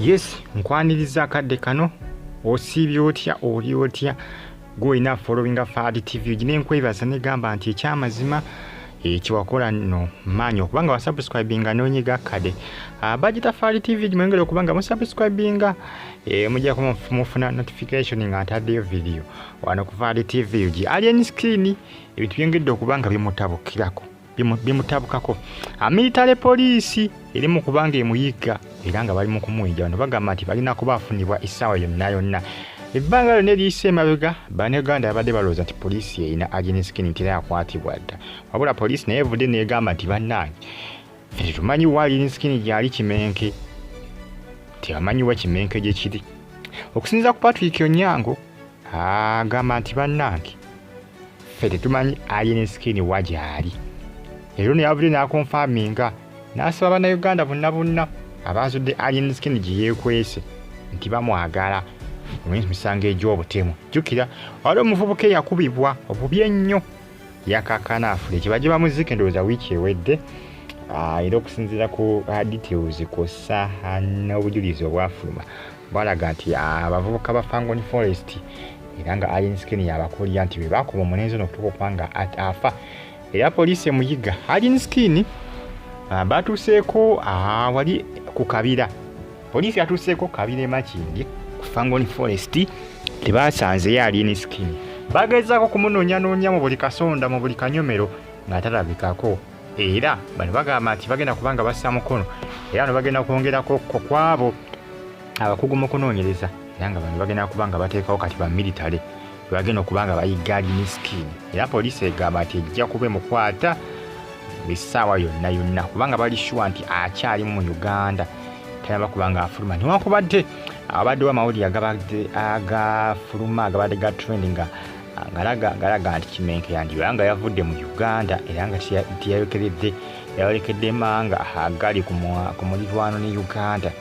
Yes, nkwaniriza akadde kano. Osiibye otya? Oli otya? Gwolina followinga Fahad TV gine, nkwebaza negamba nti ekyamazima ekiwakola nno maanyi okubanga wasubscribinga nonyiga kade bagita Fahad TV gimwengere okubanga musubscribinga, mujja mufuna notification nga ntaddeyo video wano ku Fahad TV. Gi Alien Skin ebintu byengedde okuba nga bimutabukirako, bimutabukako. Military police eri mu kubanga emuyigga era nga bali mu kumuyigga. Bano bagamba nti balina kuba afunibwa essaawa yonna yonna. Ebbanga lyonna eriyise emabega, Bannayuganda babadde balowooza nti poliisi erina Alien Skin, nti era yakwatibwa dda, wabula poliisi naye evudde neegamba nti bannange, ffe tetumanyi wa Alien Skin gyali. Kimenke tebamanyi wa kimenke gye kiri. Okusinziira ku Patrick Onyango, agamba nti bannange, ffe tetumanyi Alien Skin wa gyali. Era ono yavudde n'aconfirminga n'asaba Bannayuganda bonna bonna abazudde Alien Skin gye yeekwese nti bamwagala olw'emisango egy'obutemu. Jjukira waliwo omuvubuka eyakubibwa obubi ennyo, yakakana afule kibajje bamuziika endowooza wiiki ewedde. Era okusinziira ku details kw'ossa n'obujulizi obwafuluma, bwalaga nti abavubuka ba Fangone Forest, era nga Alien Skin yabakulira, nti be bakuba omulenzi ono okutuuka okuba nga afa. Era poliisi emuyiga Alien Skin. Batuuseeko wali ku Kabira, poliisi yatuuseeko Kabira emakindi ku Fangone Forest, tebasanzeyo Alien Skin. Bagezaako kumunoonyanoonya mu buli kasonda, mu buli kanyomero, nga talabikako. Era bano bagamba nti bagenda kubanga bassa mukono, era bano bagenda kwongerako ko kwabo abakugu mu kunoonyereza, era nga bano bagenda kuba nga bateekawo kati ba military bagenda okuba nga bayigga Alien Skin. Era poliisi egamba nti ejja kuba emukwata essaawa yonna yonna, kubanga bali sure nti akyalimu mu Uganda, talaba kubanga afuluma, newankubadde abaddewo amawulire agabadde agafuluma, agabadde ga trend, nga ngalaga nti Kimenke yandiba nga yavudde mu Uganda, era nga tiyayokeredde, yayolekedde manga agali ku mulirwano ne Uganda.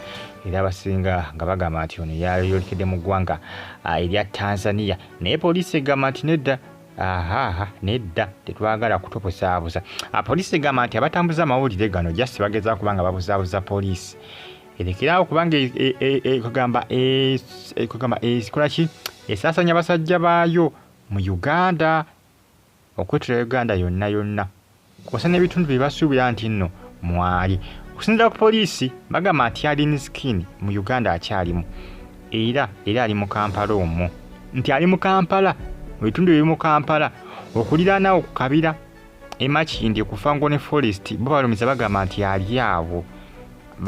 Era abasinga nga bagamba nti ono yayolekedde mu ggwanga erya Tanzania, naye poliisi egamba nti nedda, ahaha, nedda, tetwagala kutubuzaabuza. Poliisi egamba nti abatambuza amawulire gano just bagezaako kubanga babuzaabuza poliisi erekerawo, kubanga kugamba kugamba ekola ki, esaasanya basajja baayo mu Uganda okwetula Uganda yonna yonna, kwosa n'ebitundu bye basuubira nti nno mwali. Okusinziira ku poliisi, bagamba nti Alien Skin mu Uganda akyalimu, era ali mu Kampala omwo, nti ali mu Kampala, mu bitundu ebiri mu Kampala okuliraanawo ku Kabira emakindi ku Fangone Forest. Bo balumiza bagamba nti ali awo,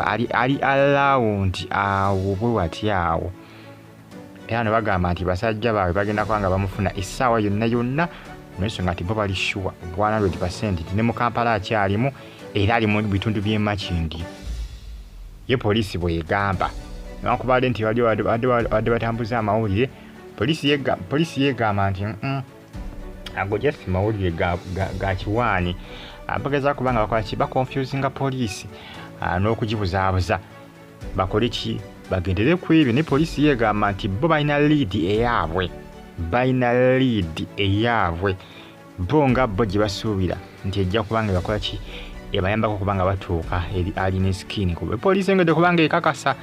ali around awo bwe wati awo. Era ne bagamba nti basajja baabwe bagenda kuba nga bamufuna essaawa yonna yonna, olwensonga nti bo bali sure 100% nti ne mu Kampala akyalimu, era ali mu bitundu by'e Makindi. Ye poliisi bw'egamba, newankubadde nti badde batambuza amawulire, poliisi yeegamba nti ago just mawulire ga kiwaani, bagezaako kubanga bakola ki, baconfusinga poliisi n'okugibuzaabuza, bakole ki, bagendere ku ebyo. Ne poliisi yeegamba nti bo balina lead eyaabwe, balina lead eyaabwe bo nga bo gye basuubira nti ejja kubanga ebakola ki, ebayambako kubanga batuuka eri Alien Skin. Kuba poliisi engedde kubanga ekakasa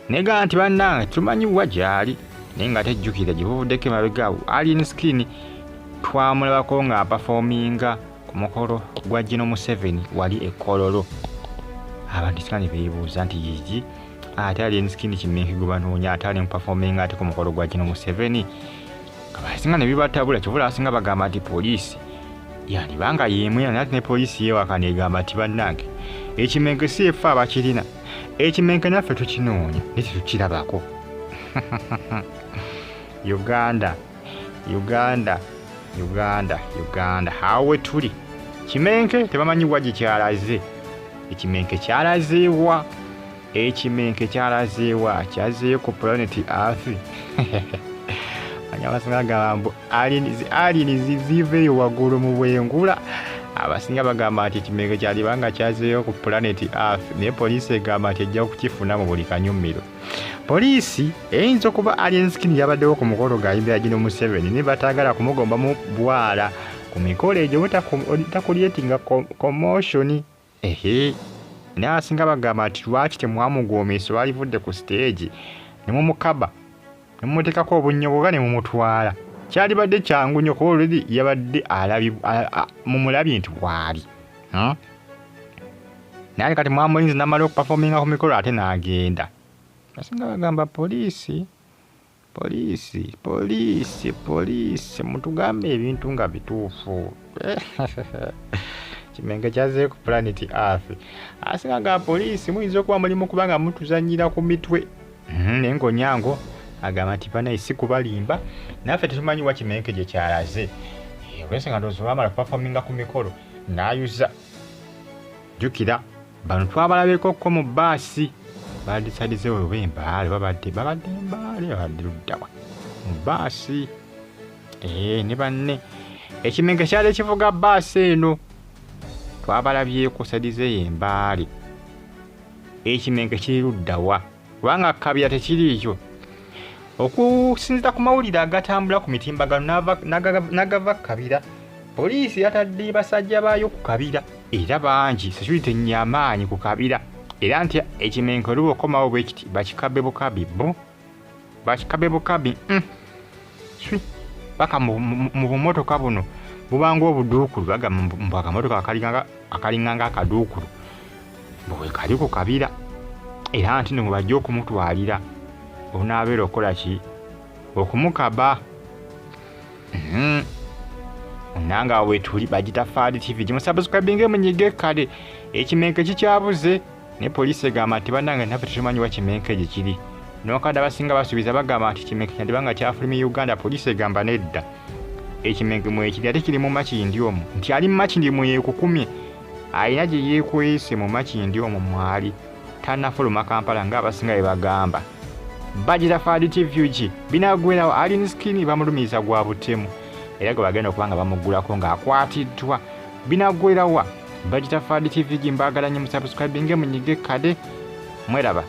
negamba nti bannange, tumanyi wa gyali, naye nga tejjukira gye buvuddeko emabega awo Alien Skin twamulabako nga aperforminga ku mukolo gwa Gino Museveni wali e Kololo. Abantu singa ne beebuuza nti yigi ate Alien Skin Kimenke gwe banoonya ate ali muperforminga ate ku mukolo gwa Gino Museveni? Nga basinga ne bibatabula. Kyovula abasinga bagamba nti poliisi yandibanga yemwera, naye ate ne poliisi yeewakana, egamba nti bannange, ekimenke si efe abakirina, ekimenke naffe tukinoonya naye tetukirabako. Uganda, Uganda, Uganda, Uganda, awo we tuli. Kimenke tebamanyi wa gye kyalaze. Ekimenke kyalazeewa? Ekimenke kyalazeewa? Kyazeeyo ku planet Earth? Abasinga bagamba mbu alien ziveeyo waggulu mu bwengula. Abasinga bagamba nti ekimenke kyalibanga kyazeeyo ku planet Earth, naye poliisi egamba nti ejja kukifuna mu buli kanyumiro. Poliisi eyinza okuba Alien Skin yabaddewo ku mukolo gayimbira Gino Museveni, naye bataagala kumugombamu bwala ku mikolo egyo, butacreatinga commotion. Ehe. Naye abasinga bagamba nti lwaki temwamugomesa olwalivudde ku siteegi ne mumukaba ne mumuteekako obunnyogoga ne mumutwala. Kyalibadde kyangu nnyo kuba already yabadde mumulabye nti waali. Naye kati mwamulinze n'amala okupafominga ku mikolo ate n'agenda. Abasinga bagamba poliisi, poliisi, poliisi, poliisi mutugambe ebintu nga bituufu. Kimenke kyazze ku planet Earth. Abasinga ga poliisi muyinza okuba mulimu kubanga mutuzannyira ku mitwe. Naye ng'Onyango agamba nti banaye si kubalimba naffe tetumanyi wa Kimenke gye kyalaze. Olw'ensonga ndowooza olwamala kupafominga ku mikolo n'ayuza. Jjukira bano twabalabeko mu bbaasi badisalize oba Embaale babadde Embaale babadde luddawa mu bbaasi ne banne. Ekimenke kyali ekivuga bbaasi eno twabalabyeko sadizeeyo Embaale. Ekimenke kiri luddawa kubanga Kabira tekiriiyo. Okusinziira ku mawulire agatambula ku mitimbagano n'agava Kabira, poliisi yatadde basajja baayo ku Kabira era bangi, security nnyamaanyi ku Kabira era nti ekimenke oluba okomawo bwe kiti bakikabe bukabi bo bakikabe bukabi swi paka mu bumotoka buno bubanga obuduukulu bagamba mbu akamotoka akalinganga akaduukulu bwe kali ku Kabira era nti nno bajja okumutwalira onaabeera okukola ki okumukaba. Nanga wetuli bagita Fadi TV gimusubscribinge munyige kale. Ekimenke kikyabuze ne poliisi egamba nti bannange naffe tetumanyi wa Kimenke gye kiri. Nokadde abasinga basuubiza bagamba nti Kimenke kyandibanga kyafulumye Uganda, poliisi egamba nedda. Ekimenke mwekiri ate kiri mu Makindye omwo nti ali mu Makindye mwe yeekukumye alina gye yeekwese mu Makindye omwo mwali tannafuluma Kampala ng'abasinga bwe bagamba. Bagira Fadi TV UG binaggwerawo Alien Skin bamulumiriza gwa butemu era gwe bagenda okuba nga bamuggulako ng'akwatiddwa. Binaggwerawa Bagira Fadi TV G mbaagala nnyo musubscribinge munyige kade mweraba.